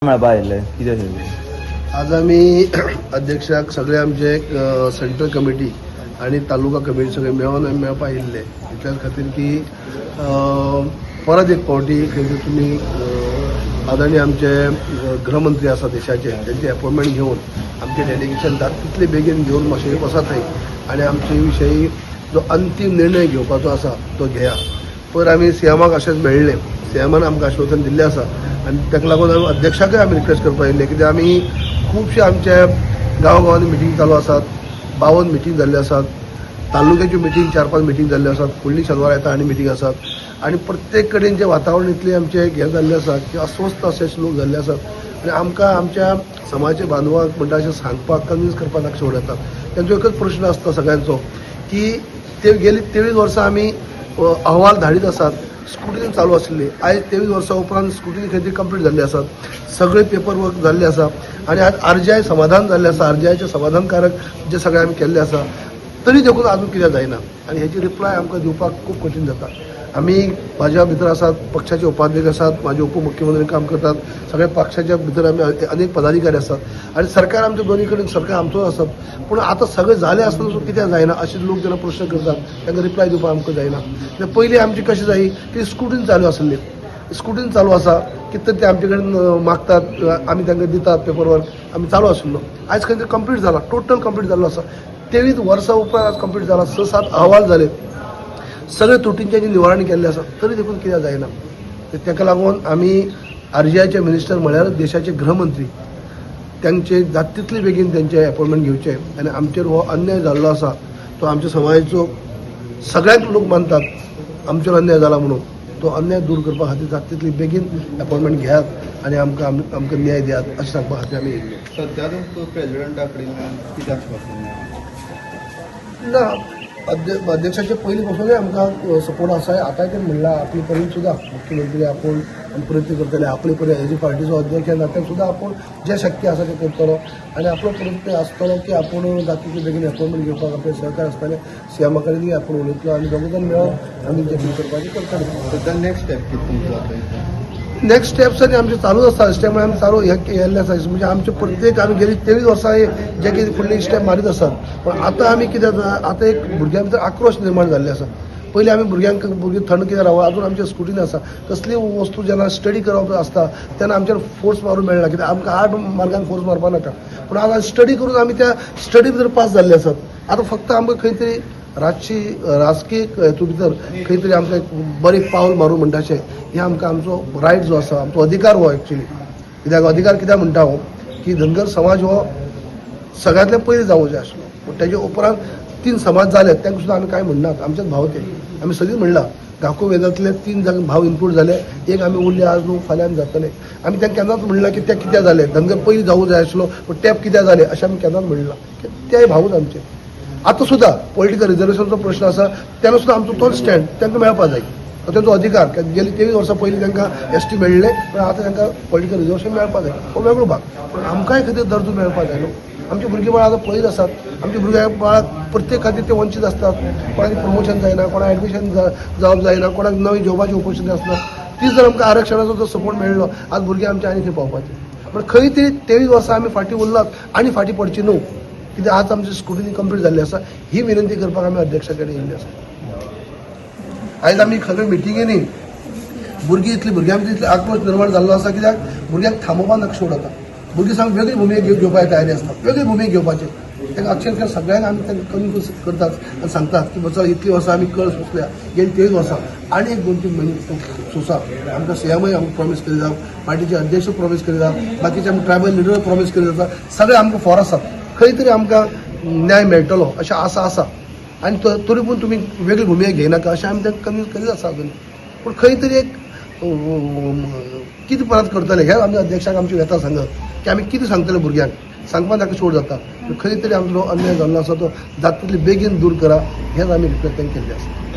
मेळपा आयिल्ले कितें अशें? आज आमी अध्यक्षाक सगळे आमचे सेंट्रल कमिटी आनी तालुका कमिटी सगळे मेळोन आमी मेळपा आयिल्ले इतल्याच खातीर की परत एक फावटी खंय तरी तुमी आदरणीय आमचे गृहमंत्री आसा देशाचे, तेंचे एपॉयंटमेंट घेवन आमचें डेलिगेशन जाता तितले बेगीन घेवन मातशें वचात थंय आनी आमचे विशयी जो अंतीम निर्णय घेवपाचो आसा तो घेया. पयर आमी सीएमाक अशेंच मेळ्ळे, सीएमान आमकां आश्वासन दिल्लें आसा आनी ताका लागून आमी अध्यक्षाकय आमी रिक्वेस्ट करपाक येयल्ले, कित्याक आमी खुबशे आमचे गांव गांवांनी मिटींग चालू आसात, 52 मिटींग जाल्ल्यो आसात, तालुक्याच्यो मिटींग 4-5 मिटींग जाल्ल्यो आसात, फुडली शेनवार येता आनी मिटींग आसात आनी प्रत्येक कडेन जें वातावरण इतलें आमचें हें जाल्लें आसा की अस्वस्थ अशे लोक जाल्ले आसात आनी आमकां आमच्या समाजाच्या बांधवांक म्हणटा अशें सांगपाक, कन्विन्स करपाक नाका येतात. तेंचो एकच प्रश्न आसता सगळ्यांचो की ते गेली 23 वर्सां आमी अहवाल धाडीत आसात, स्क्रुटिनी चालू आशिल्ली. आयज 23 वर्सां उपरांत स्क्रुटिनी खंय तरी कंप्लीट जाल्ली आसात, सगळे पेपर वर्क जाल्ले आसा आनी आज आरजीआय समाधान जाल्लें आसा. आरजीआयचें समाधानकारक जे सगळें आमी केल्लें आसा, तरी देखून अजून कित्याक जायना आनी हेची रिप्लाय आमकां दिवपाक खूब कठीण जाता. आमी म्हाज्या भितर आसात, पक्षाचे उपाध्यक्ष आसात, म्हाजे उपमुख्यमंत्री काम करतात, सगळे पक्षाच्या भितर आमी अनेक पदाधिकारी आसात आनी सरकार आमच्या दोनी कडेन सरकार आमचोच आसात. पूण आतां सगळें जालें आसतना सुद्दां कित्याक जायना अशें लोक जेन्ना प्रश्न करतात, तांकां रिप्लाय दिवपाक आमकां जायना. कित्याक पयलीं आमची कशें जायी की स्क्रुटिनी चालू आसली, स्क्रुटिनी चालू आसा, कितें तरी ते आमचे कडेन मागतात, आमी तांकां दितात, पेपर वर्क आमी चालू आशिल्लो. आयज खंय तरी कंप्लीट जाला, टोटल कंप्लीट जाल्लो आसा. 23 वर्सां उपरांत आज कंप्लीट जाला, 6-7 अहवाल जाले, सगळे त्रुटींचें जे निवारण केल्लें आसा, तरी देखून कित्याक जायना? तर ताका लागून आमी आरजीआयचे मिनिस्टर म्हळ्यार देशाचे गृहमंत्री तांचे जाता तितले बेगीन तेंचे एपॉयंटमेंट घेवचे आनी आमचेर हो अन्याय जाल्लो आसा तो आमच्या समाजाचो सगळ्यांक लोक मानतात आमचेर अन्याय जाला म्हणून, तो अन्याय दूर करपा खातीर जाता तितली बेगीन एपॉयंटमेंट घेयात आनी आमकां न्याय दियात अशें सांगपा खातीर आमी येयल्ले. सध्या तुमकां प्रेजिडेंटा कडेन कितें आश्वासन मेळ्ळां? ना, अध्यक्षाचे पयलीं पासूनय आमकां सपोर्ट आसा. आतांय तें म्हणलां, आपले परीन सुद्दां मुख्यमंत्री आपूण प्रयत्न करतले, आपले परीन एज पार्टीचो अध्यक्ष ह्या नात्यान सुद्दां आपूण जें शक्य आसा तें करतलो आनी आपलो प्रयत्न आसतलो की आपूण जाता तितले बेगीन अपॉयंटमेंट घेवपाक आपले सहकार आसतले. सीएमा कडेनूय आपूण उलयतलो आनी दोगूय जाण मेळोन आमी जें कितें करपाचें करतले. सध्या नेक्स्ट स्टेप कितें तुमचो आतां इथं? नेक्स्ट स्टेप्स आनी आमचे चालूच आसता. स्टेप म्हळ्यार आमी चालू हे केल्ले आसा, म्हणजे आमचे प्रत्येक आमी गेली 23 वर्सां हे जे कितें फुडली स्टेप मारीत आसात. पण आतां आमी कितें जाता, आतां एक भुरग्यां भितर आक्रोश निर्माण जाल्ले आसा. पयलीं आमी भुरग्यांक, भुरगीं थंड कितें रावप, अजून आमचे स्कुटीन आसा. कसली वस्तू जेन्ना स्टडी करप आसता तेन्ना आमचेर फोर्स मारूंक मेळना, कित्याक आमकां 8 मार्कांक फोर्स मारपाक नाका. पूण आतां स्टडी करून आमी त्या स्टडी भितर पास जाल्ले आसात. आतां फक्त आमकां खंय तरी राजशी राजकीय हेतू भितर खंय तरी आमकां एक बरें पावल मारूं म्हणटा अशें हें आमकां आमचो रायट जो आसा, आमचो अधिकार हो एक्चुली. कित्याक अधिकार कित्याक म्हणटा हांव की धनगर समाज हो सगळ्यांतले पयलीं जावूं जाय आसलो, पूण तेजे उपरांत तीन समाज जाले, तांकां सुद्दां आमी कांय म्हणनात. आमचेच भाव ते. आमी सगळीं म्हणलां, घाकू वेदांतले तीन जाण भाव इन्क्लूड जाले, एक आमी उरले, आज न्हू फाल्यां आमी जातले. आमी तांकां केन्नाच म्हणलां की ते कित्याक जाले, धनगर पयलीं जावूं जाय आसलो पूण टॅप कित्याक जाले अशें आमी केन्नाच म्हणलां. तेय भावूच आमचे. आतां सुद्दां पॉलिटिकल रिजर्वेशनचो प्रश्न आसा तेन्ना सुद्दां आमचो तोच स्टँड, तांकां मेळपा जाय, तो तेंचो अधिकार. कित्याक गेली 23 वर्सां पयलीं तांकां एसटी मेळ्ळें, पण आतां तांकां पॉलिटिकल रिजर्वेशन मेळपा जाय, हो वेगळो भाग. पण आमकांय खंय तरी दर्जो मेळपा जाय न्हू. आमची भुरगीं बाळां आतां पळयत आसात, आमची भुरग्यां बाळां प्रत्येक खातीर ते वंचीत आसतात. कोणाक प्रमोशन जायना, कोणाक एडमिशन जावप जायना, कोणाक नवी जॉबाची ऑपॉर्च्युनिटी आसना. ती जर आमकां आरक्षणाचो जर सपोर्ट मेळ्ळो, आज भुरगीं आमचे आनी खंय पावपाचे. पण खंय तरी 23 वर्सां आमी फाटीं उरलात आनी फाटीं पडची न्हू, कित्याक आज आमची स्क्रुटिनी कंप्लीट जाल्ली आसा. ही विनंती करपाक आमी अध्यक्षा कडेन येयल्ले आसा. आयज आमी सगळे मिटिंगेनी भुरगीं इतली, भुरग्यां भितर इतले आक्रोश निर्माण जाल्लो आसा, कित्याक भुरग्यांक थांबोवपाक नक्ष उडता. भुरगीं सामकी वेगळी भुमिका घेवपाक तयारी आसता, वेगळी भुमिका घेवपाची. तांकां अक्षरशः सगळ्यांक आमी तांकां कन्विन्स करतात आनी सांगतात की बसा, इतलीं वर्सां आमी कळ सोंसल्या, गेली 23 वर्सां, आनी एक 2-3 म्हयने सोंसा. आमकां सीएमय आमकां प्रॉमीस करीत आसा, पार्टीचे अध्यक्ष प्रॉमीस करीत आसा, बाकीचे आमकां ट्रायबल लिडर प्रॉमीस करीत आसा, सगळे आमकां फॉर आसात. खंय तरी आमकां न्याय मेळटलो अशें आसा आसा आनी तरी पूण तुमी वेगळी भुमिका घेयनाका अशें आमी तांकां कन्विन्स करीत आसा अजून. पूण खंय तरी एक कितें परत करतले हे आमी अध्यक्षाक आमची व्यथा सांगत की आमी कितें सांगतले भुरग्यांक, सांगपाक ताका शोड जाता. खंय तरी आमचो अन्याय जाल्लो आसा तो जाता तितले बेगीन दूर करा, हेच आमी रिक्वेस्ट तांकां केल्ली आसा.